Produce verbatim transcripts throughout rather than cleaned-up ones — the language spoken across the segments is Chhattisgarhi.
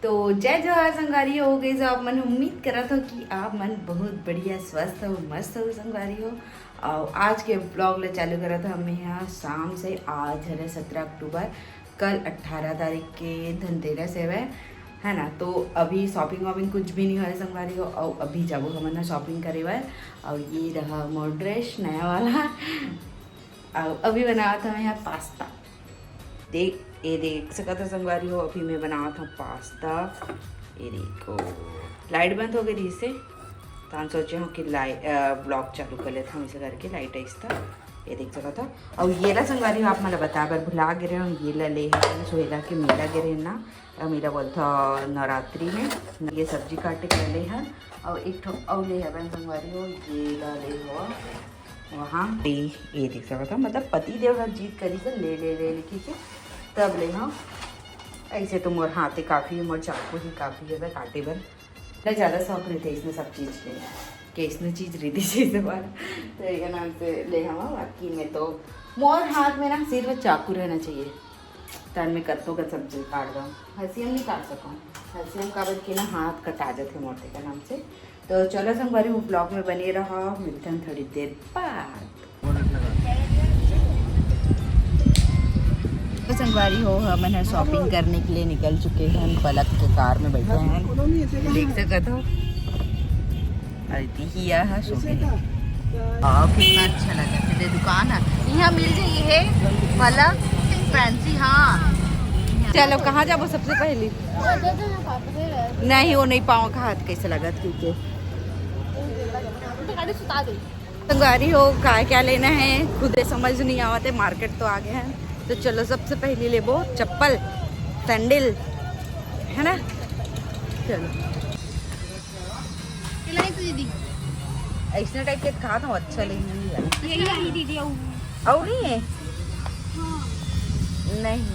तो जय जोहार संगवारी हो। गई आप मन, उम्मीद करत हो कि आप मन बहुत बढ़िया, स्वस्थ हो, मस्त हो संगवारी हो। और आज के ब्लॉग ले चालू करत हमें यहाँ शाम से। आज हरे सत्रह अक्टूबर, कल अट्ठारह तारीख के धनतेरस हवय, है ना। तो अभी शॉपिंग वॉपिंग कुछ भी नहीं होय संगवारी हो। और अभी जाबो हमन ह शॉपिंग करे बर। और ये रहा मोर ड्रेस नया वाला। और अभी बनावत हमें यहाँ पास्ता। देख, ये देख सकत हो संगवारी हो, अभी मैं बनावत हूँ पास्ता। ये देखो, लाइट बंद हो गई से, तो हम सोचे हूँ कि लाइट, ब्लॉग चालू कर लेता हूँ इसे करके, लाइट आइस था। ये देख सकत हो। और ये ला संगवारी हो, आप मन ला बता बर भुला गे रहे हो, ये ला ले हन सोहेला के मेला गे रहे ना, और मेला बोलता नवरात्रि में। ये सब्जी काटे के ले हन, और एक ठो और ले हवन संगवारी हो, ये ला ले हवा वहाँ। ये, ये देख सकत हो, मतलब पति देव हर जीत करी से ले, ले, ले, ले के, तब ले हम। ऐसे तो मोर हाथे काफी, मोर चाकू ही काफी है काटे बर। ना ज्यादा शौक रहिथे इसने सब चीज के, के इसने चीज रहिथे जैसे बार, तो ये नाम से ले हवा। बाकी मैं तो, मोर हाथ में ना सिर्फ चाकू रहना चाहिए, तन में कत्तो का सब्जी काट दो। हंसी हम नहीं काट सकूँ, हंसी हम काबर के ना हाथ कटा जाते मोटे का नाम से। तो चलो संगवारी, वो ब्लॉग में बने रहो, मिलते हैं थोड़ी देर बाद। तो संगवारी हो, हमन ह शॉपिंग करने के लिए निकल चुके हैं, पलक के कार में बैठे हैं, देख सकत हो। अरे तिहिया है, शॉपिंग। वाह, कितना अच्छा लगा। ये दुकान है, यहाँ मिल जाइए है पलक फैंसी। हाँ, चलो, कहाँ जाबो सबसे पहली? नहीं, वो नहीं पाऊँ, हाथ कैसे लगत क्योंकि तो गाड़ी सुता दे। संगवारी हो, का क्या लेना है खुदे समझ नहीं आवत है। मार्केट तो आ गए हैं, तो चलो सबसे पहले लेबो चप्पल, सैंडल, है ना। चलो, चलाई तो दीदी। ऐसने टाइप के कहा था, अच्छा लगी है। यही आई दीदी, और और नहीं है? हाँ। नहीं।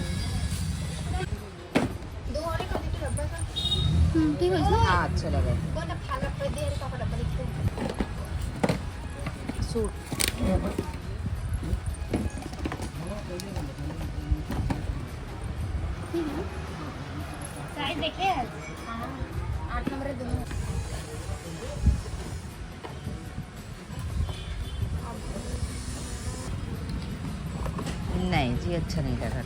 दो और एक आदमी के डब्बा का। हम्म, ठीक है। हाँ, अच्छा लगा। वो ना खाना पे दे, पापा डब्बा लिख दो। सूट। ठीक है। साइज देखे हैं? हाँ, आठ नंबर है दोनों। नहीं जी, अच्छा नहीं लगा था।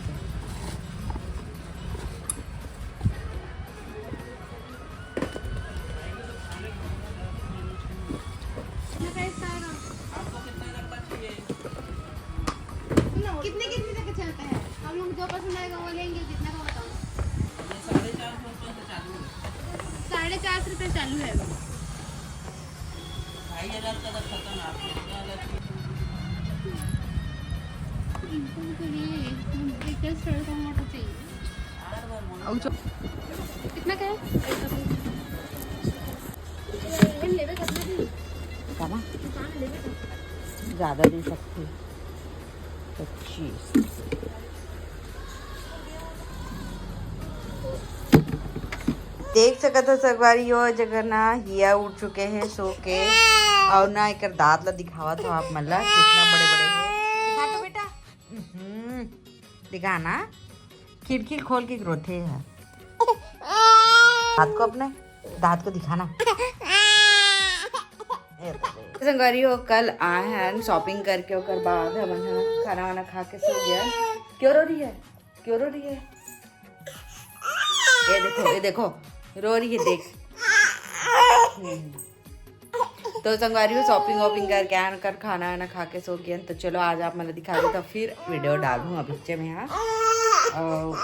कितने कितने तक चलता है? हम लोग जो पसंद आएगा वो लेंगे। कितना का बताओ? साढ़े चार सौ रुपये चालू है। ढाई हजार का तो खत्म है, आप लोग क्या अलग चीज़? इनको भी तो लिए, एक दस साढ़े का मोटर चाहिए। और जो कितना का है? लेवे कितना भी? कमा? दुकान लेवे कितना? ज़्यादा दे सकती। पच्चीस। देख सकत हो संगवारी हो, जगह ना हिया उठ चुके हैं सो के, और ना एकर दांत ला दिखावत हो आप मन ला, कितना बड़े बड़े हैं। दिखा तो बेटा। हम्म, दिखा ना, खिड़की खोल के रोथे है। दांत को अपने, दांत को दिखाना। संगवारी हो, कल आए हैं शॉपिंग करके, ओकर बाद हमन ह खाना वाना खा के सो गया। क्यों रो रही है? क्यों रो रही है? ये देखो, ये देखो, रो रही है, देख। हम्म। तो संगवारी हो, शॉपिंग वॉपिंग करके आन कर खाना वाना खा के सो गया। तो चलो, आज आप मतलब दिखा दो, तो फिर वीडियो डालूँ अभी में, हाँ। और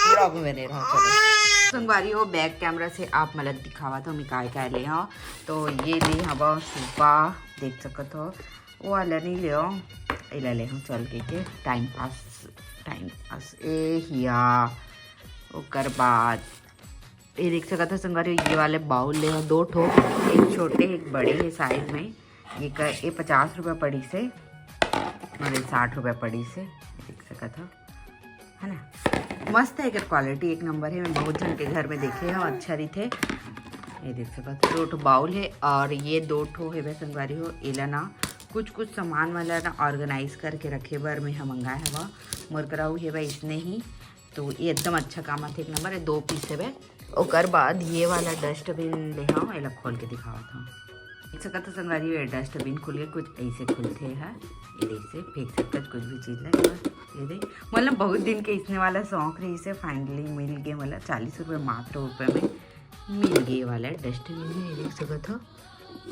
ब्लॉग में बने रहो। चलो संगवारी हो, बैक कैमरा से आप मतलब दिखावा तो मैं काय काय ले हव। तो ये ले हवा सुबह, देख सकत हो, वो वाला नहीं ले, एला ले हम चल के, के टाइम पास, टाइम पास। ए हिया, ओकर बाद ये देख सकत हो संगवारी, ये वाले बाउल ले हव दो ठो, एक छोटे एक बड़े है साइज में। ये का, ये पचास रुपये पड़ी से और ये साठ रुपये पड़ी से, देख सकत हो, है ना। मस्त है, एकर क्वालिटी एक नंबर है। मैं बहुत जन के घर में देखे हव, अच्छा रहिथे। ये देख सकत हो, दो ठो बाउल है और ये दो ठो हेबे संगवारी हो, एला ना कुछ कुछ सामान वाला ना ऑर्गेनाइज करके रखे बर मैं ह मंगाए हवा। मोर करा उ हेबे इसने ही, तो ये एकदम अच्छा काम आथे, एक नंबर है। दो पीस हेबे, ओकर बाद ये वाला डस्टबिन ले हव, एला खोल के दिखावत हव। देख सकत हो संगवारी, ये डस्टबिन खुल के कुछ ऐसे खुलथे हा। ये ऐसे फेंक सकत कुछ भी चीज ला। ये दे, मतलब बहुत दिन के इसने वाला शौक रहिसे, finally मिल गए, मतलब चालीस रुपये मात्र रुपये में मिल गए वाला डस्टबिन है। ये देख सकत हो,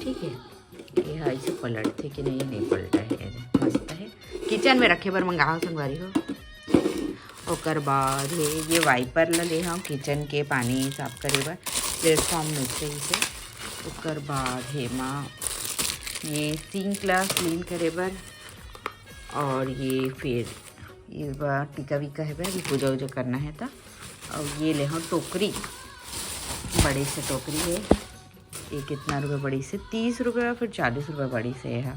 ठीक है। ये हा ऐसे पलटथे कि नहीं, नहीं पलटा है, ये दे, मस्त है। किचन में रखे बर मंगाओ संगवारी हो। ओकर बाद हे ये वाइपर ला ले हव किचन के पानी साफ करे बर, प्लेटफॉर्म में से इसे। ओकर बाद हे मा ये सिंक ला क्लीन करे बर, और ये फिर ये बा टीका वीका है बे, अभी पूजा वूजा करना है तो। और ये ले हव टोकरी, बड़े से टोकरी है। ये कितना रुपये पड़िसे? तीस रुपये या फिर चालीस रुपये पड़िसे। ये हा,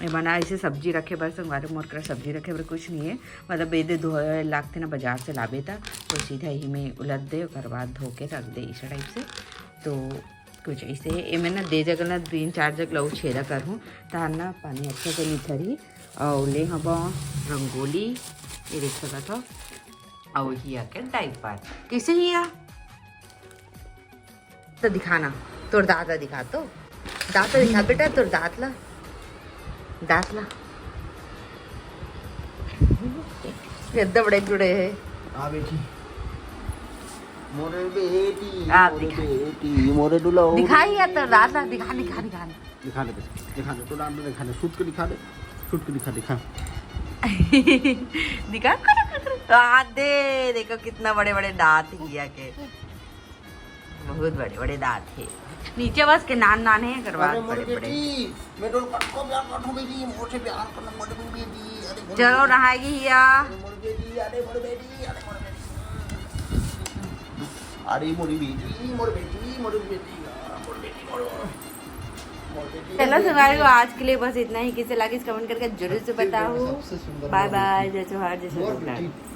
ये बना इसे सब्जी रखे बर संगवारी, मोर करा सब्जी रखे बर कुछ नहीं है। मतलब ये दे धोए लागथे ना, बाजार से लाबे त तो सीधा ही में उलट दे, ओकर बाद धो के रख दे, इस टाइप से। तो कुछ ऐसे है। एमे ना दे जगह ना तीन चार जगह लऊ छेदा करहूँ, तार ना पानी अच्छा से निथरही। और ले हवा रंगोली, ये देख सकत हो। और ही आके डाइपर कैसे ही आ तो दिखाना, तोर दांत ला दिखा तो, दांत ला दिखा बेटा, तोर दांत ला, दांत ला। एकदम बड़े जुड़े है। आ बेटी, मोरे बेटी, आ, मोरे दिखा। बेटी, मोरे दुलारी। दिखा ही या तो दांत ला, दिखा, दिखा, दिखा। दिखा दे बेटा, दिखा दे, तो दांत दिखा दे, सूट के दिखा दे, सूट के दिखा, दिखा। दिखा, कर, कर, कर। आ दे, देखो कितना बड़े बड़े दांत हिया के। बहुत बड़े बड़े दांत है। नीचे बस के नान नान है, अगर बात अरे मोर बड़े बड़े। बेटी, मैं तो कटको प्यार करता हूँ बेटी, मोर से प्यार करना मोर बेटी, अरे मोर चलो बेटी। नहाएगी हिया। अरे मोर बेटी, अरे मोर बेटी, अरे मोर बेटी। अरे मोर बेटी, मोर बेटी, मोर बेटी, मोर बेटी, मोर, मोर बेटी। चलो संगवारी हो, आज के लिए बस इतना ही। किसे लागिस कमेंट करके जरूर से बताओ। सबसे सुंदर बाय मोर बाय, बेटी। जय जोहार, जय मोर छत्तीसगढ़। बेटी।